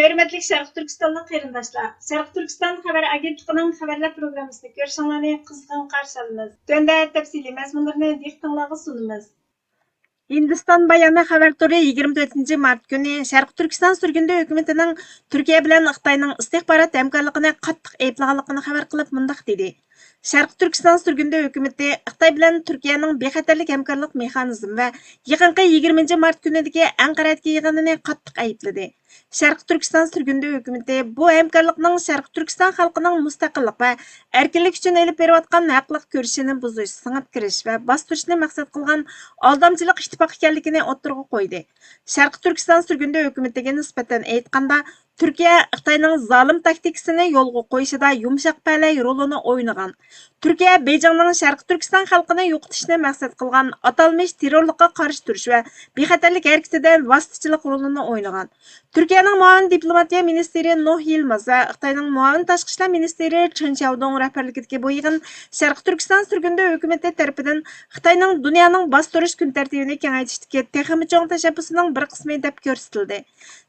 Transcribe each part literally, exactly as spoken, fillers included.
ھۆرمەتلىك شەرقىي تۈركىستانلىق قېرىنداشلار، شەرقىي تۈركىستان خەۋەر ئاگېنتلىقىنىڭ خەۋەرلەر پروگراممىسىنى كۆرۈشۈڭلارنى قىزغىن قارشى ئالىمىز. تۆۋەندە تەپسىلىي مەزمۇنلىرىنى دىققىتىڭلارغا سۇنىمىز. ھىندىستان بايانى خەۋەر تورى يىگىرمە تۆتىنچى مارت كۈنى شەرقىي تۈركىستان سۈرگۈندە ھۆكۈمىتىنىڭ تۈركىيە بىلەن خىتاينىڭ ئىستىخبارات ھەمكارلىقىنى قاتتىق ئەيىبلىغانلىقىنى خەۋەر قىلىپ مۇنداق دېدى: شەرقىي تۈركىستان سۈرگۈندە ھۆكۈمىتى خىتاي بىلەن تۈركىيەنىڭ بىخەتەرلىك ھەمكارلىق مېخانىزمى ۋە يېقىنقى يىگىرمىنچى مارت كۈنىدىكى ئەنقەرەدىكى يىغىنىنى قاتتىق ئەيىبلىدى. شەرقىي تۈركىستان سۈرگۈندە ھۆكۈمىتى بۇ ھەمكارلىقنىڭ شەرقىي تۈركىستان خەلقىنىڭ مۇستەقىللىق ۋە ئەركىنلىك ئۈچۈن ئېلىپ بېرىۋاتقان ھەقلىق كۈرىشىنى بۇزۇش، سىڭىپ كىرىش ۋە باستۇرۇشنى مەقسەت قىلغان ئالدامچىلىق ئىتتىپاقى ئىكەنلىكىنى ئوتتۇرىغا قويدى. شەرقىي تۈركىستان سۈرگۈندە ھۆكۈمىتىگە نىسبەتەن ئېيتقاندا، تۈركىيە خىتاينىڭ زالىم تاكتىكىسىنى يولغا قويۇشىدا يۇمشاق پەلەي رولىنى ئوينىغان. تۈركىيە بېيجىڭنىڭ شەرقىي تۈركىستان خەلقىنى يوقىتىشنى مەقسەت قىلغان ئاتالمىش تېررورلۇققا قارشى تۇرۇش ۋە بىخەتەرلىك ھەرىكىتىدە ۋاسىتىچىلىق رولىنى ئوينىغان. تۈركىيەنىڭ مۇئاۋىن دىپلوماتىيە مىنىستىرى نوھ يىلماز ۋە خىتاينىڭ مۇئاۋىن تاشقى ئىشلار مىنىستىرى چېن شياۋدۇڭ رەھبەرلىكىدىكى بۇ يىغىن شەرقىي تۈركىستان سۈرگۈندە ھۆكۈمىتى تەرىپىدىن خىتاينىڭ دۇنيانىڭ باستۇرۇش كۈن تەرتىپىنى كېڭەيتىشتىكى تېخىمۇ چوڭ تەشەببۇسىنىڭ بىر قىسمى دەپ كۆرسىتىلدى.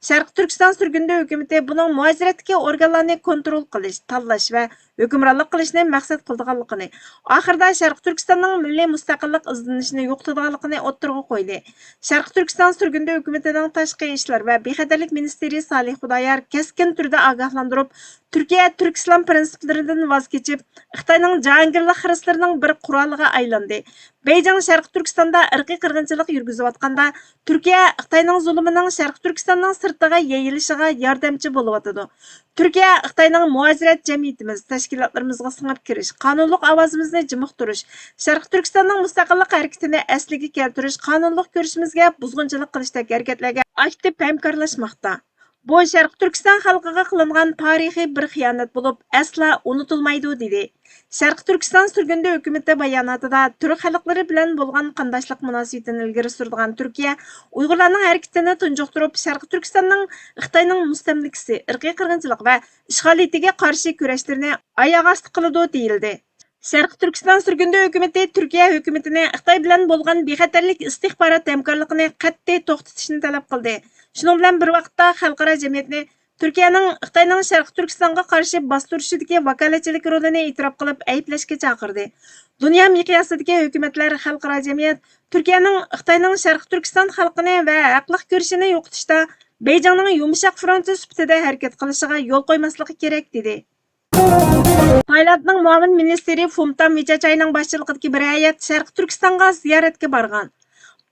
شەرقىي تۈركىستان سۈرگۈندە ھۆكۈمىتى بۇنىڭ مۇھاجىرەتتىكى ئورگانلارنى كونترول قىلىش، تاللاش ۋە ھۆكۈمرانلىق قىلىشنى مەقسەت قىلىدىغانلىقىنى، ئاخىرىدا شەرقىي تۈركىستاننىڭ مىللىي مۇستەقىللىق ئىزدىنىشىنى يوقىتىدىغانلىقىنى ئوتتۇرىغا قويدى. شەرقىي تۈركىستان سۈرگۈندە ھۆكۈمىتىنىڭ تاشقى ئىشلار ۋە بىخەتەرلىك مىنىستىرى سالىھ خۇدايار كەسكىن تۈردە ئاگاھلاندۇرۇپ، تۈركىيە تۈرك ئىسلام پىرىنسىپلىرىدىن ۋاز كېچىپ، خىتاينىڭ جاھانگىرلىق خىرىسلىرىنىڭ بىر قورالىغا ئايلاندى. بېيجىڭ شەرقىي تۈركىستاندا ئىرقىي قىرغىنچىلىق يۈرگۈزۈۋاتقاندا، تۈركىيە خىتاينىڭ زۇلۇمىنىڭ شەرقىي تۈركىستاننىڭ سىرتىغا يېيىلىشىغا ياردەمچى بولۇۋاتىدۇ. تۈركىيە خىتاينىڭ مۇھاجىرەت جەمئىيىتىمىز، تەشكىلاتلىرىمىزغا سىڭىپ كىرىش، قانۇنلۇق ئاۋازىمىزنى جىمىقتۇرۇش، شەرقىي تۈركىستاننىڭ مۇستەقىللىق ھەرىكىتىنى ئەسلىگە كەلتۈرۈش، قانۇنلۇق كۈرىشىمىزگە بۇزغۇنچىلىق قىلىشتەك ھەرىكەتلەرگە ئاكتىپ ھەمكارلاشماقتا. بۇ شەرقىي تۈركىستان خەلقىگە قىلىنغان تارىخىي بىر خىيانەت بولۇپ، ئەسلا ئۇنتۇلمايدۇ، دېدى. شەرقىي تۈركىستان سۈرگۈندە ھۆكۈمىتى باياناتىدا تۈرك خەلقلىرى بىلەن بولغان قانداشلىق مۇناسىۋىتىنى ئىلگىرى سۈرىدىغان تۈركىيە ئۇيغۇرلارنىڭ ھەرىكىتىنى تۇنجۇقتۇرۇپ، شەرقىي تۈركىستاننىڭ خىتاينىڭ مۇستەملىكىسى، ئىرقىي قىرغىنچىلىق ۋە ئىشغالىيىتىگە قارشى كۈرەشلىرىنى ئاياغ ئاستى قىلىدۇ، دېيىلدى. شەرقىي تۈركىستان سۈرگۈندە ھۆكۈمىتى تۈركىيە ھۆكۈمىتىنى خىتاي بىلەن بولغان بىخەتەرلىك ئىستىخبارات ھەمكارلىقىنى قەتئىي توختىتىشنى تەلەپ قىلدى. شۇنىڭ بىلەن بىر ۋاقىتتا، خەلقئارا جەمئىيەتنى تۈركىيەنىڭ خىتاينىڭ شەرقىي تۈركىستانغا قارشى باستۇرۇشىدىكى ۋاكالەتچىلىك رولىنى ئېتىراپ قىلىپ ئەيىبلەشكە چاقىردى. دۇنيا مىقياسىدىكى ھۆكۈمەتلەر، خەلقئارا جەمئىيەت تۈركىيەنىڭ خىتاينىڭ شەرقىي تۈركىستان خەلقىنى ۋە ھەقلىق كۈرىشىنى يوقىتىشتا بېيجىڭنىڭ يۇمشاق فرونتى سۈپىتىدە ھەرىكەت قىلىشىغا يول قويماسلىقى كېرەك، دېدى. تايلاندنىڭ مۇئاۋىن مىنىستىرى فۇمتام ۋىچاچاينىڭ باشچىلىقىدىكى بىر ھەيئەت شەرقىي تۈركىستانغا زىيارەتكە بارغان.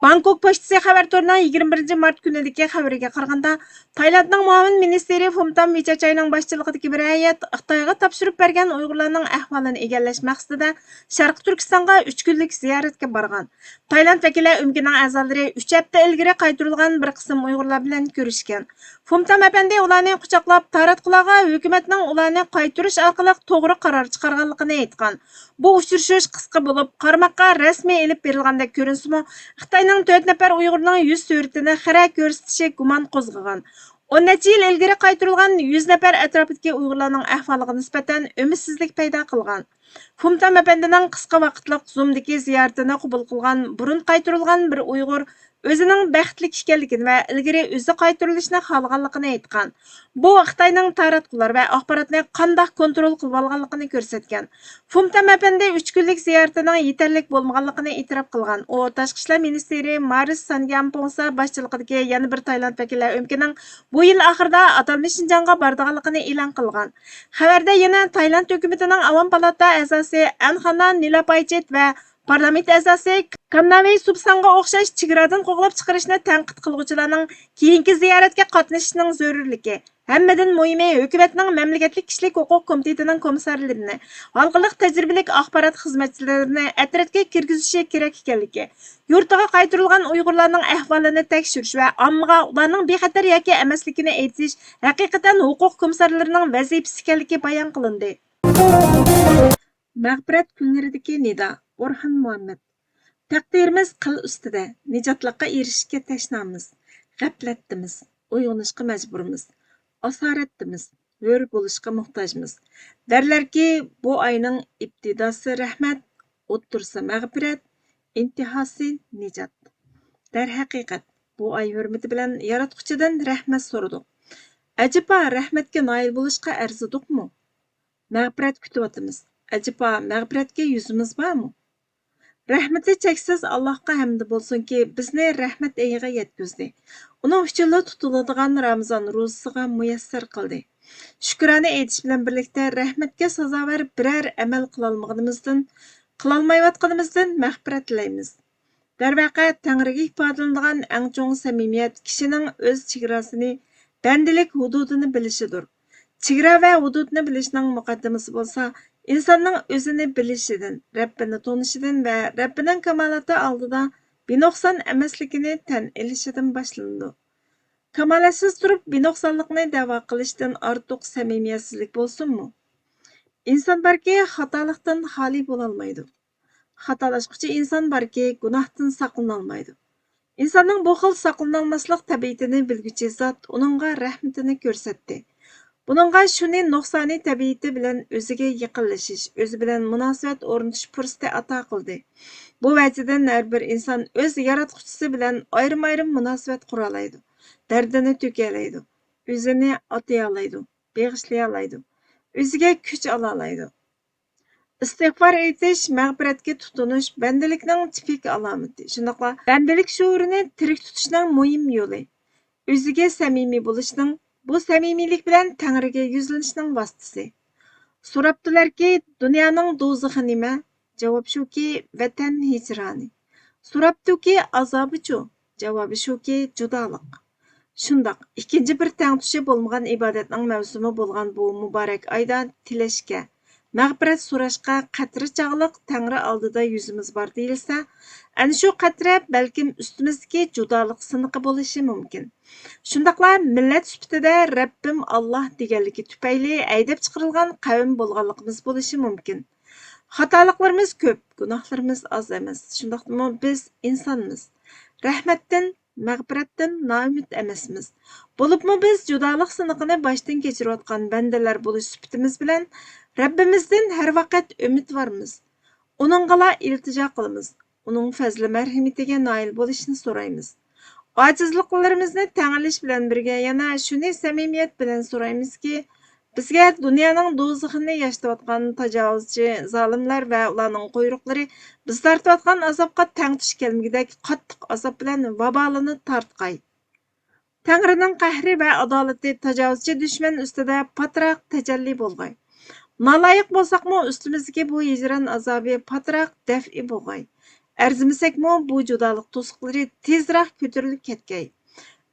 بانكوك پوچتىسى خەۋەر تورىنىڭ يىگىرمە بىرىنچى مارت كۈنىدىكى خەۋىرىگە قارىغاندا، تايلاندنىڭ مۇئاۋىن مىنىستىرى فۇمتام ۋىچاچاينىڭ باشچىلىقىدىكى بىر ھەيئەت خىتايغا تاپشۇرۇپ بەرگەن ئۇيغۇرلارنىڭ ئەھۋالىنى ئىگىلەش مەقسىتىدە شەرقىي تۈركىستانغا ئۈچ كۈنلۈك زىيارەتكە بارغان. تايلاند ۋەكىلى ئۆمىكىنىڭ ئەزالىرى ئۈچ ھەپتە ئىلگىرى قايتۇرۇلغان بىر قىسىم ئۇيغۇرلار بىلەن كۆرۈشكەن. فۇمتام ئەپەندى ئۇلارنى قۇچاقلاپ، تاراتقۇلارغا ھۆكۈمەتنىڭ ئۇلارنى قايتۇرۇش ئارقىلىق توغرا قارار چىقارغانلىقىنى ئېيتقان. بۇ ئۇچرىشىش قىسقا بولۇپ، قارىماققا رەسمىي ئېلىپ بېرىلغاندەك كۆرۈنسىمۇ، خىتاينىڭ تۆت نەپەر ئۇيغۇرنىڭ يۈز سۈرىتىنى خىرە كۆرسىتىشى گۇمان قوزغىغان. ئون نەچچە يىل ئىلگىرى قايتۇرۇلغان يۈز نەپەر ئەتراپىدىكى ئۇيغۇرلارنىڭ ئەھۋالىغا نىسبەتەن ئۈمىدسىزلىك پەيدا قىلغان. فۇمتام ئەپەندىنىڭ قىسقا ۋاقىتلىق زۇمدىكى زىيارىتىنى قوبۇل قىلغان بۇرۇن قايتۇرۇلغان بىر ئۇيغۇر ئۆزىنىڭ بەختلىك ئىكەنلىكىنى ۋە ئىلگىرى ئۆزى قايتۇرۇلۇشنى خالىغانلىقىنى ئېيتقان. بۇ خىتاينىڭ تاراتقۇلار ۋە ئاخباراتنى قانداق كونترول قىلىۋالغانلىقىنى كۆرسەتكەن. فۇمتام ئەپەندى ئۈچ كۈنلۈك زىيارىتىنىڭ يېتەرلىك بولمىغانلىقىنى ئېتىراپ قىلغان. ئۇ تاشقى ئىشلار مىنىستىرى مارىس سانگيامپوڭسا باشچىلىقىدىكى يەنە بىر تايلاند ۋەكىللەر ئۆمىكىنىڭ بۇ يىل ئاخىرىدا ئاتالمىش شىنجاڭغا بارىدىغانلىقىنى ئېلان قىلغان. خەۋەردە يەنە تايلاند ھۆكۈمىتىنىڭ ئاۋام پالاتا ئەزاسى ئەنخانا نىلاپايچىت ۋە پارلامېنت ئەزاسى كامناۋى سۇپساڭغا ئوخشاش چېگرادىن قوغلاپ چىقىرىشنى تەنقىد قىلغۇچىلارنىڭ كېيىنكى زىيارەتكە قاتنىشىشىنىڭ زۆرۈرلۈكى، ھەممىدىن مۇھىمى، ھۆكۈمەتنىڭ مەملىكەتلىك كىشىلىك ھوقۇق كومىتېتىنىڭ كومىسسارلىرىنى، ھالقىلىق تەجرىبىلىك ئاخبارات خىزمەتچىلىرىنى ئەترەتكە كىرگۈزۈشى كېرەك ئىكەنلىكى، يۇرتىغا قايتۇرۇلغان ئۇيغۇرلارنىڭ ئەھۋالىنى تەكشۈرۈش ۋە ئاممىغا ئۇلارنىڭ بىخەتەر ياكى ئەمەسلىكىنى ئېيتىش ھەقىقەتەن ھوقۇق كومىسسارلىرىنىڭ ۋەزىپىسى ئىكەنلىكى بايان قىلىندى. مەغپىرەت كۈنلىرىدىكى نىدا، ئورھان مۇھەممەد. تەقدىرىمىز قىل ئۈستىدە، نىجاتلىققا ئېرىشىشكە تەشنامىز، غەپلەتتىمىز، ئويغىنىشقا مەجبۇرمىز، ئاسارەتتىمىز، ھۆر بولۇشقا موھتاجمىز. دەرلەركى، بۇ ئاينىڭ ئىپتىداسى رەھمەت، ئوتتۇرىسى مەغپىرەت، ئىنتىھاسى نىجات. دەرھەقىقەت، بۇ ئاي ھۆرمىتى بىلەن ياراتقۇچىدىن رەھمەت سورىدۇق. ئەجەبا، رەھمەتكە نائىل بولۇشقا ئەرزىدۇقمۇ؟ مەغپىرەت كۈتۈۋاتىمىز. ئەجەبا، مەغپىرەتكە يۈزىمىز بارمۇ؟ رەھمىتى چەكسىز ئاللاھقا ھەمدى بولسۇنكى، بىزنى رەھمەت ئېيىغا يەتكۈزدى. ئۇنىڭ ئۈچۈنلا تۇتۇلىدىغان رامىزان روزىسىغا مۇيەسسەر قىلدى. شۈكرانە ئېيتىش بىلەن بىرلىكتە، رەھمەتكە سازاۋەر بىرەر ئەمەل قىلالمىغىنىمىزدىن، قىلالمايۋاتقىنىمىزدىن مەغپىرەت تىلەيمىز. دەرۋەقە، تەڭرىگە ئىپادىلىنىدىغان ئەڭ چوڭ سەمىمىيەت كىشىنىڭ ئۆز چېگراسىنى، بەندىلىك ھۇدۇدىنى بىلىشىدۇر. چېگرا ۋە ھۇدۇدنى بىلىشنىڭ مۇقەددىمىسى بولسا، ئىنساننىڭ ئۆزىنى بىلىشىدىن، رەببىنى تونۇشىدىن ۋە رەببىنىڭ كامالاتى ئالدىدا بىنۇقسان ئەمەسلىكىنى تەن ئېلىشىدىن باشلىنىدۇ. كامالەتسىز تۇرۇپ، بىنۇقسانلىقنى دەۋا قىلىشتىن ئارتۇق سەمىمىيەتسىزلىك بولسۇنمۇ؟ ئىنسان باركى، خاتالىقتىن خالىي بولالمايدۇ. خاتالاشقۇچى ئىنسان باركى، گۇناھتىن ساقلىنالمايدۇ. ئىنساننىڭ بۇ خىل ساقلىنالماسلىق تەبىئىتىنى بىلگۈچى زات ئۇنىڭغا رەھمىتىنى كۆرسەتتى. بۇنىڭغا شۇنى نۇقسانىي تەبىئىتى بىلەن ئۆزىگە يېقىنلىشىش، ئۆزى بىلەن مۇناسىۋەت ئورنىتىش پۇرسىتى ئاتا قىلدى. بۇ ۋەجىدىن ھەر بىر ئىنسان ئۆز ياراتقۇچىسى بىلەن ئايرىم-ئايرىم مۇناسىۋەت قۇرالايدۇ، دەردىنى تۆكەلەيدۇ، ئۆزىنى ئاتىيالايدۇ، بېغىشلىيالايدۇ، ئۆزىگە كۈچ ئالالايدۇ. ئىستىغپار ئېيتىش، مەغپىرەتكە تۇتۇنۇش بەندىلىكنىڭ تىپىك ئالامىتى، شۇنداقلا بەندىلىك شوئۇرىنى تىرىك تۇتۇشنىڭ مۇھىم يولى. ئۆزىگە سەمىمىي بولۇشنىڭ، بۇ سەمىمىيلىك بىلەن تەڭرىگە يۈزلىنىشنىڭ ۋاسىتىسى. سوراپتۇلاركى، دۇنيانىڭ دوزىخى نېمە؟ جاۋاب شۇكى، ۋەتەن ھىجرانى. سوراپتۇكى، ئازابىچۇ؟ جاۋابى شۇكى، جۇدالىق. شۇنداق، ئىككىنچى بىر تەڭتۇشى بولمىغان ئىبادەتنىڭ مەۋسۇمى بولغان بۇ مۇبارەك ئايدا تىلەشكە، مەغپىرەت سوراشقا قەترە چاغلىق تەڭرى ئالدىدا يۈزىمىز بار دېيىلسە، ئەنە شۇ قەترە بەلكىم ئۈستىمىزدىكى جۇدالىق سىنىقى بولۇشى مۇمكىن. شۇنداقلا مىللەت سۈپىتىدە رەببىم ئاللاھ دېگەنلىكى تۈپەيلى ھەيدەپ چىقىرىلغان قەۋم بولغانلىقىمىز بولۇشى مۇمكىن. خاتالىقلىرىمىز كۆپ، گۇناھلىرىمىز ئاز ئەمەس. شۇنداقتىمۇ بىز ئىنسانمىز. رەھمەتتىن، مەغپىرەتتىن نائۈمىد ئەمەسمىز. بولۇپمۇ بىز جۇدالىق سىنىقىنى باشتىن كەچۈرۈۋاتقان بەندىلەر بولۇش سۈپىتىمىز بىلەن رەببىمىزدىن ھەر ۋاقىت ئۈمىدۋارمىز. ئۇنىڭغىلا ئىلتىجا قىلىمىز. ئۇنىڭ پەزلى مەرھىمىتىگە نائىل بولۇشنى سورايمىز. ئاجىزلىقلىرىمىزنى تەڭ ئېلىش بىلەن بىرگە يەنە شۇنى سەمىمىيەت بىلەن سورايمىزكى، بىزگە دۇنيانىڭ دوزىخىنى ياشىتىۋاتقان تاجاۋۇزچى زالىملار ۋە ئۇلارنىڭ قۇيرۇقلىرى بىز تارتىۋاتقان ئازابقا تەڭتۇش كەلمىگۈدەك قاتتىق ئازاب بىلەن ۋابالىنى تارتقاي. تەڭرىنىڭ قەھرى ۋە ئادالىتى تاجاۋۇزچى دۈشمەن ئۈستىدە پاتراق تەجەللى بولغاي. نالايىق بولساقمۇ، ئۈستىمىزدىكى بۇ ھىجران ئازابى پاتراق دەفئى بولغاي. ئەرزىمىسەكمۇ، بۇ جۇدالىق توسۇقلىرى تېزراق كۆتۈرۈلۈپ كەتكەي.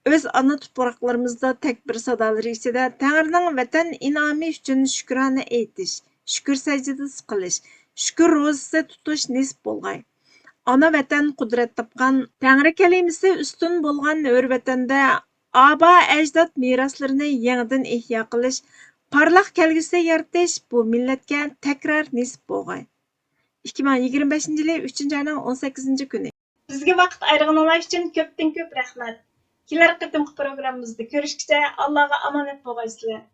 ئۆز ئانا تۇپراقلىرىمىزدا تەكبىر سادالىرى ئىچىدە تەڭرىنىڭ ۋەتەن ئىنئامى ئۈچۈن شۈكرانە ئېيتىش، شۈكۈر سەجدىسى قىلىش، شۈكۈر روزىسى تۇتۇش نېسىپ بولغاي. ئانا ۋەتەن قۇدرەت تاپقان، تەڭرى كەلىمىسى ئۈستۈن بولغان ھۆر ۋەتەندە ئابا ئەجداد مىراسلىرىنى يېڭىدىن ئېھيا قىلىش، پارلاق كەلگۈسى يارىتىش بۇ مىللەتكە تەكرار نېسىپ بولغاي. ئىككى مىڭ يىگىرمە بەشىنچى يىلى ئۈچىنچى ئاينىڭ ئون سەككىزىنچى كۈنى. بىزگە ۋاقىت ئايرىغىنىڭلار ئۈچۈن كۆپتىن كۆپ رەھمەت. كېلەر قېتىمقى پروگراممىمىزدا كۆرۈشكىچە ئاللاغا ئامانەت بولغايسىلەر.